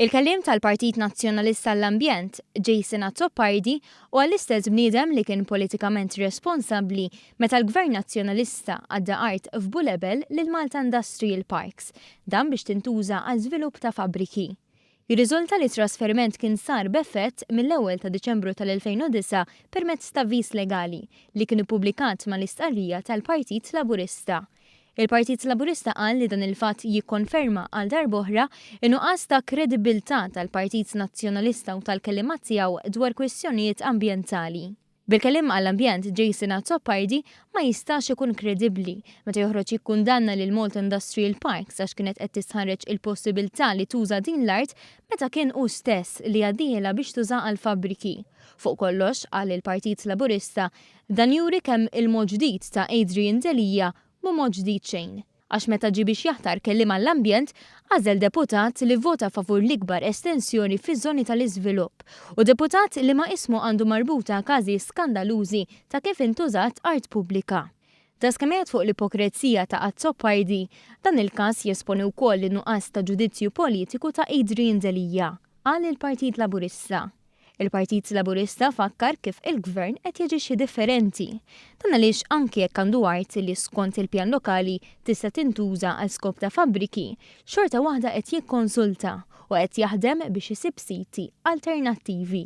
Il-kelliem tal-Partit Nazzjonalista għall-Ambjent, Jason Azzopardi, huwa l-istess bniedem li kien politikament responsabbli meta l-Gvern Nazzjonalista għadda art f'Bulebel lil Malta Industrial Parks, dan biex tintuża għal żvilupp ta' fabbriki. Jirriżulta li t-trasferiment kien sar b'effett mill-ewwel ta' Diċembru tal-2009 permezz t'avviż legali li kien ippubblikat mal-istqarrija tal-Partit Laburista. Il-Partit Laburista qal li dan il-fatt jikkonferma għal darb'oħra n-nuqqas ta' kredibbiltà tal-Partit Nazzjonalista u tal-kelliema tiegħu dwar kwistjonijiet ambjentali. Bil-kelliem għall-ambjent Jason Azzopardi ma jistax ikun kredibbli meta joħroġ jikkundanna lil Malta Industrial Parks għax kienet qed tistħarreġ il-possibiltà li tuża din l-art meta kien hu stess li għaddielha biex tuża għall-fabbriki. Fuq kollox, qal il-Partit Laburista, Dan juri kemm il-mod ġdid ta' Adrian Delia mhu mod ġdid xejn. Għax meta ġie biex jaħtar kelliem għall-ambjent, għażel deputat li vvota favur l-ikbar estensjoni fiż-żoni tal-iżvilupp u deputat li ma' ismu għandu marbuta każi skandalużi ta' kif intużat art pubblika. Daskemm fuq l-ipokrezija ta' Azzopardi, dan il-każ jesponi wkoll in-nuqqas ta' ġudizzju politiku ta' Adrian Delia, qal il-Partit Laburista. Il-Partit Laburista fakkar kif il-Gvern qed jaġixxi differenti. Dan għaliex anki jekk għandu art li skont il-pjan lokali tista' tintuża għal skop ta' fabbriki, xorta waħda qed jikkonsulta u qed jaħdem biex isib siti alternattivi.